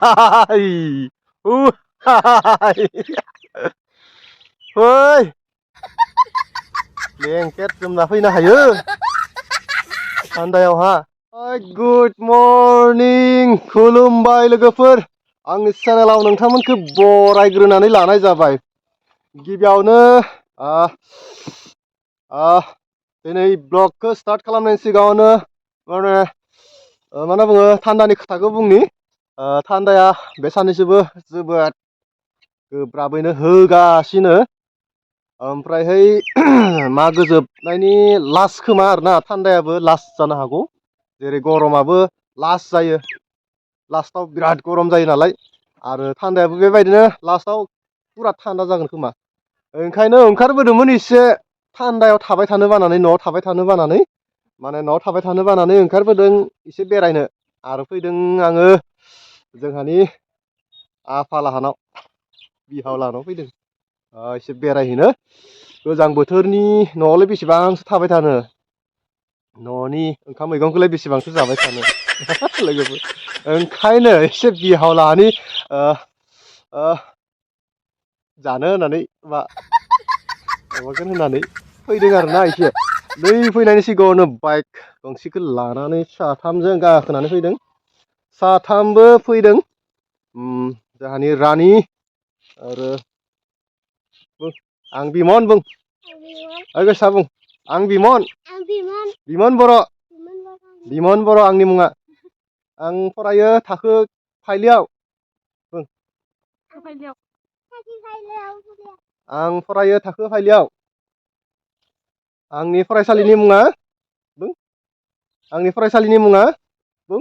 Hai. Hai. Oi, lengket जोमना फैनो हायो थान्दायावहा। Good morning खुलुमबाय लोगोफोर। आंनि चेनेलाव नोंथांमोनखौ बरायग्रोनानै लानाय जाबाय। गिबियावनो दिनै ब्लगखौ स्टार्ट खालामनायनि सिगाङावनो माने मा होनना बुङो थान्दानि खोथाखौ बुंनि। थान्दाया बे साननैसोबो जोबोद गोब्राबैनो होगासिनो। ओमफ्रायहाय मागो जोबनायनि लास्ट खोमा आरोना थान्दायाबो लास्ट जानो हागौ। जेरै गरमाबो लास्ट जायो। लास्टाव बिराद गरम जायो नालाय आरो थान्दायाबो बेबायदिनो लास्टाव फुरा थान्दा जागोन खोमा। ओंखायनो ओंखारबोदोंमोन एसे थान्दायाव थाबाय थानो बानानै न'आव थाबाय थानो बानानै। माने न'आव थाबाय थानो बानानै ओंखारबोदों एसे बेरायनो आरो फैदों आङो जोंहानि आफा लाहानाव बिहाव लाहानाव फैदों एसे बेरायहैनो। गोजां बोथोरनि न'आवलाय बेसेबांसो थाबाय थानो। न'नि ओंखाम मैगंखौलाय बेसेबांसो जाबाय थानो लोगोफोर। ओंखायनो एसे बिहाव लाहानि जानो होननानै माबागोन होननानै फैदों आरोना एसे। नै फैनायनि सिगाङावनो बाइक गंसेखौ लानानै साथामजों गाखोनानै फैदों। साथामबो फैदों जोंहानि रानि आरो आं बिमन बुं गोसा बुं आं बिमन बिमन बर'। बिमन बर' आंनि मुङा। आं फरायो थाखो फाइलियाव। आं फरायो थाखो फाइलियाव। आंनि फरायसालिनि मुङा बुं आंनि फरायसालिनि मुङा बुं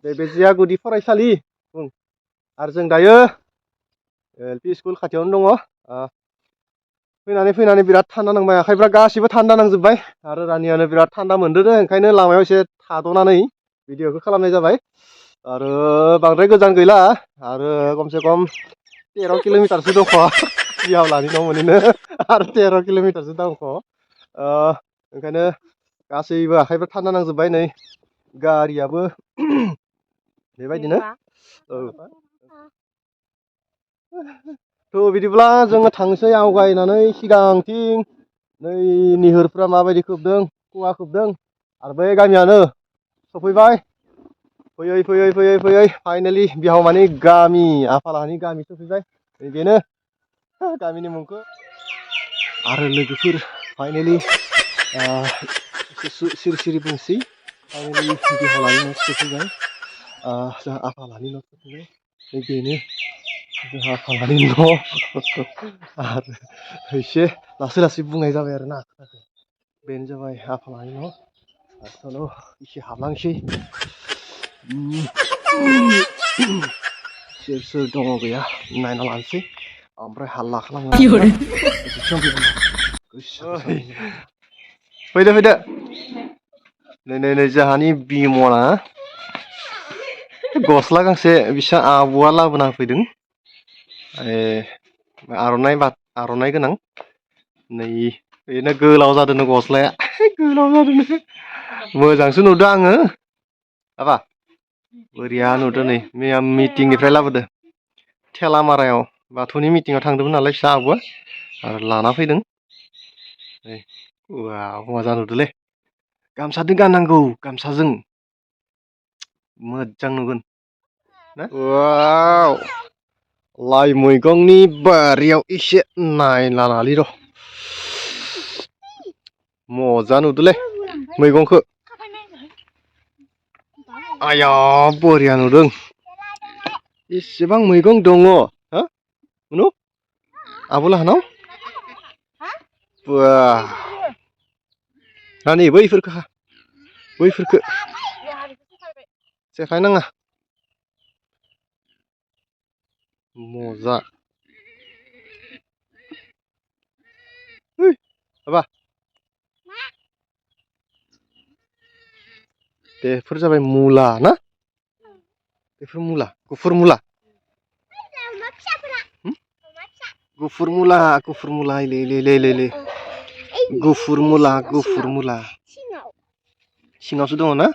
बेजिया गुदि फरायसालि बुं। आरो जों दायो एल-पि स्कुल खाथियावनो दङ। फैनानै बिराद थान्दा नांबाय आखाइफ्रा गासिबो थान्दा नांजोबबाय आरो रानियानो बिराद थान्दा मोनदों ओंखायनो लामायाव एसे थाद'नानै भिडिअ'खौ खालामनाय जाबाय। आरो बांद्राय गोजान गैला आरो खमसे खम 13 किल'मिटारसो दंख' बिहाव लाहानि न' मोनहैनो आरो 13 किल'मिटारसो दंख'। ओंखायनो गासैबो आखाइफ्रा थान्दा नांजोबबाय नै गारियाबो बेबायदिनो थ' बिदिब्ला जोङो थांसै आवगायनानै सिगांथिं। नै निहोरफ्रा माबायदि खोबदों खुवा खोबदों आरो बै गामियानो सफैबाय। फैयै फाइनालि बिहावमानि गामि आफालाहानि गामि सफैबाय। बेनो गामिनि मुंखौ आरो लोगोफोर फाइनेलि सिरि बुंसै फाइनालि बिहाव लाहानि न' सफैबाय। जोंहा आफा लाहानि न' सफैबाय बेनो जोंहा आफा लाहानि न'। आरो एसे लासै बुंनाय जाबाय आरोना खोथाखौ। बेनो जाबाय आफा लाहानि न'। दाथ' एसे हाबलांसै। सोर दङ गैया नायना लानोसै ओमफ्राय हाल्ला खालामो आरोना फैदो नै जोंहानि बिमना गस्ला गांसे बिसा आब'आ लाबोना होफैदों। आर'नाइ गोनां नै बेनो गोलाव जादों गस्लाया गोलाव जादों। मोजांसो नुदों आङो आफा बोरिया नुदों नै मैया मिटिंनिफ्राय लाबोदो थेलामारायाव बाथौनि मिटिङाव थांदोंमोन नालाय फिसा आब'आ आरो लाना फैदों। मोजां नुदोंलै गामसाजों गाननांगौ गामसाजों मोजां नुगोन ना। लाइ मैगंनि बारियाव एसे नायना लानि र'। मजा नुदोंलै मैगंखौ आया बरिया नुदों। एसेबां मैगं दङ हा मुनु आब' लाहानाव बा रानि बैफोरखौ सेफाय नाङा मजा माबा बेफोर जाबाय मुला ना बेफोर मुला गुफुर मुला गुफुर मुला लै गुफुर मुला सिङावसो दङ ना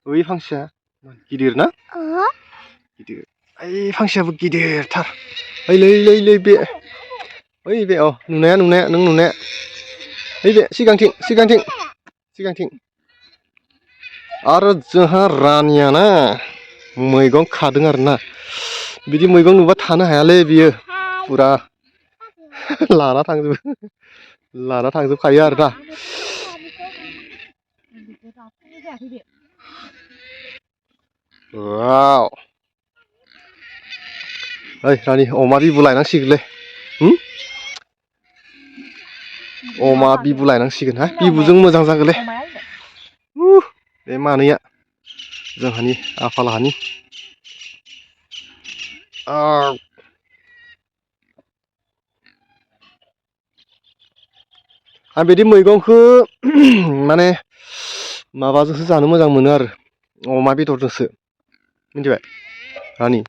बै फांसेया गिदिर ना गिदिर ओइ फांसेयाबो गिदिरथार ओइलै बे ओइ बे अ नुनाया नों नुनाया ओइ बे सिगांथिं आरो जोंहा रानियाना मैगं खादों आरोना बिदि मैगं नुबा थानो हायालै बियो फुरा लाना थांजोबखायो आरोना वाव ओइ रानि अमा बिबु लायनांसिगोनलै अमा बिबु लायनांसिगोन हा बिबुजों मोजां जागोनलै बे मानैया जोंहानि आफालाहानि आं बिदि मैगंखौ माने माबाजोंसो जानो मोजां मोनो आरो अमा बेदरजोंसो मिथिबाय रानि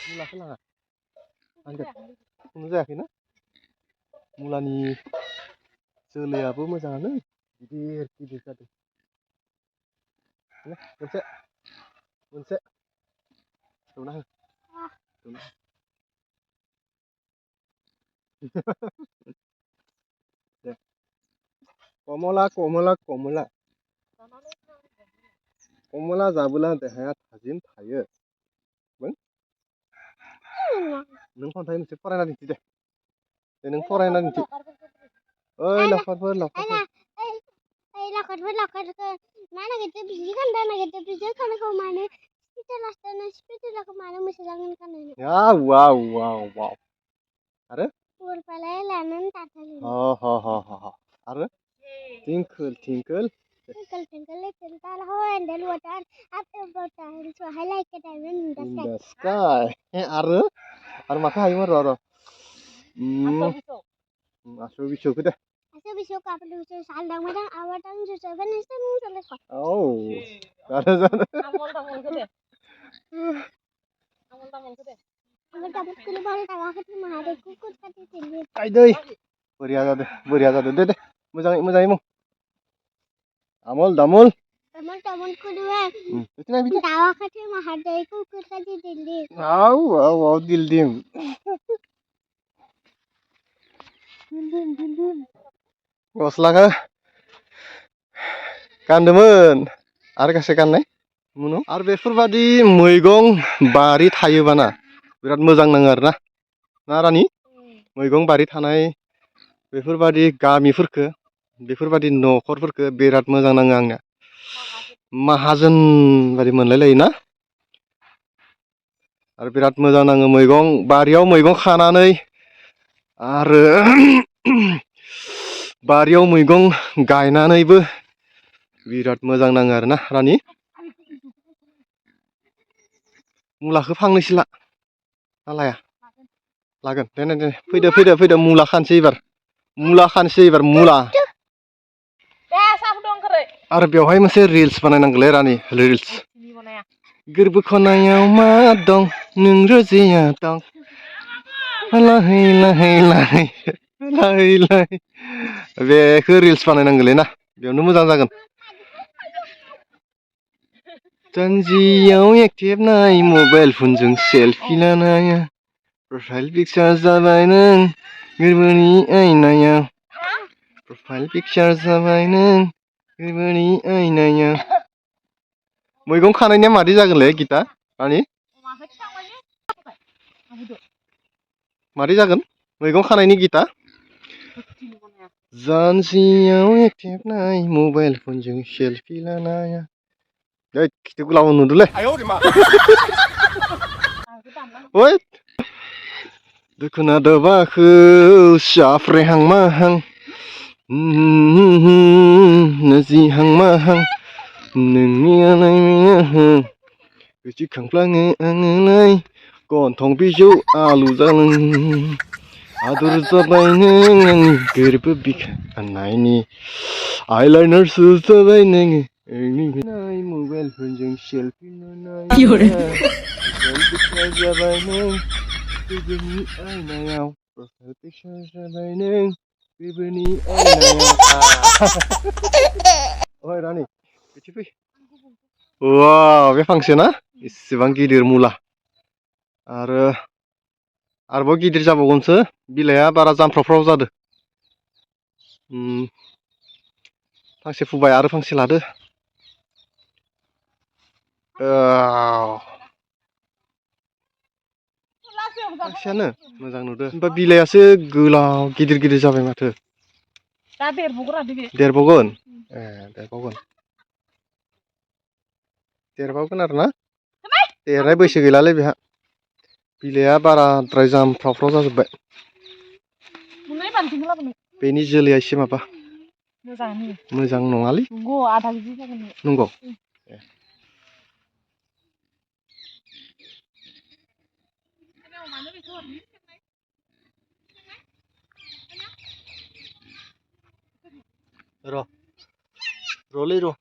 मुलाखौ लाङा संनो जायाखैना मुलानि जोलैयाबो मोजाङानो गिदिर जादों मोनसे एवना हो दे कमला जाबोला देहाया थाजिम थायो नों खन्थाइ मोनसे फरायना दिन्थि दे नों फरायना दिन्थि ओइ लावखारफोर मा नागिरदों बिदि खान्दा नागिरदों बिजों खानायखौ मानो स्पिटालाखौ मानो मोसालांगोन खानाय वाव आरो लानानै आरो टिंकोल आरो माखौ हायोमोन र' आसौ बिसौखौ दे बोरिया जादों दे मोजाङै माव आमोल दामोल दिल गस्लाखौ गानदोंमोन आरो गांसे गाननाय आरो बेफोरबादि मैगं बारि थायोबाना बिराद मोजां नाङो आरोना ना रानि मैगं बारि थानाय बेफोरबादि गामिफोरखौ बेफोरबादि न'खरफोरखौ बिराद मोजां नाङो आंनिया माहाजोन बादि मोनलाय लायोना आरो बिराद मोजां नाङो बारियाव मैगं खानानै आरो बारियाव मैगं गायनानैबो बिराद मोजां नाङो आरोना रानि मुलाखौ फांनैसो ला लाया लागोन दे फैदो मुला खानोसै एबार आरो बेवहाय मोनसे रिल्स बानायनांगौलै रानि रिल्स गोरबो खनायाव मा दं नों रोजेया दं लाहै बेखौ रिल्स बानायनांगौलै ना बेयावनो मोजां जागोन जानजियाव एक्टेबनाय मबाइल फनजों सेलफि लानाया प्रफाइल पिकचार जाबाय नों गोरबोनि आयनायाव मैगं खानायनिया मादि जागोनलै गिता रानि मादि जागोन मैगं खानायनि गिता जानजियाव एक्टेबनाय मबाइल फनजों सेलफि लानाया खिथुखौ लावो नुदोंलै दोखोना दोबाखौ साफ्रेहां माहां नजिहां माहां नोंनियालाय गोसोखांफ्लाङो आङोलाय गन्थं बिजौ आलु जालों आदर जाबाय नों आंनि गोरबो बिखानायनि आइलाइनार सुजाबाय नोङो मबाइल फनजों सेलफि जाबाय नों गोरबोनि आयनायाव प्रफाइल पिकचार जाबाय नों गोरबोनि आयनायाव ओइ रानि बिथि फै वाव बे फांसे ना इसेबां गिदिर मुला आरो आरोबाव गिदिर जाबावगोनसो बिलाइआ बारा जामफ्रावफ्राव जादो फांसे फुबाय आरो फांसे लादो फांसेयानो मोजां नुदो ओमफ्राय बिलाइआसो गोलाव गिदिर गिदिर जाबाय माथो दा देरबावगोन देरबावगोन देरबावगोन आरो ना देरनाय बैसो गैलालै बेहा बिलाइआ बाराद्राय जामफ्रावफ्राव जाजोब्बाय बेनि जोलैया एसे माबा मोजां नङालै नंगौ र'लै र'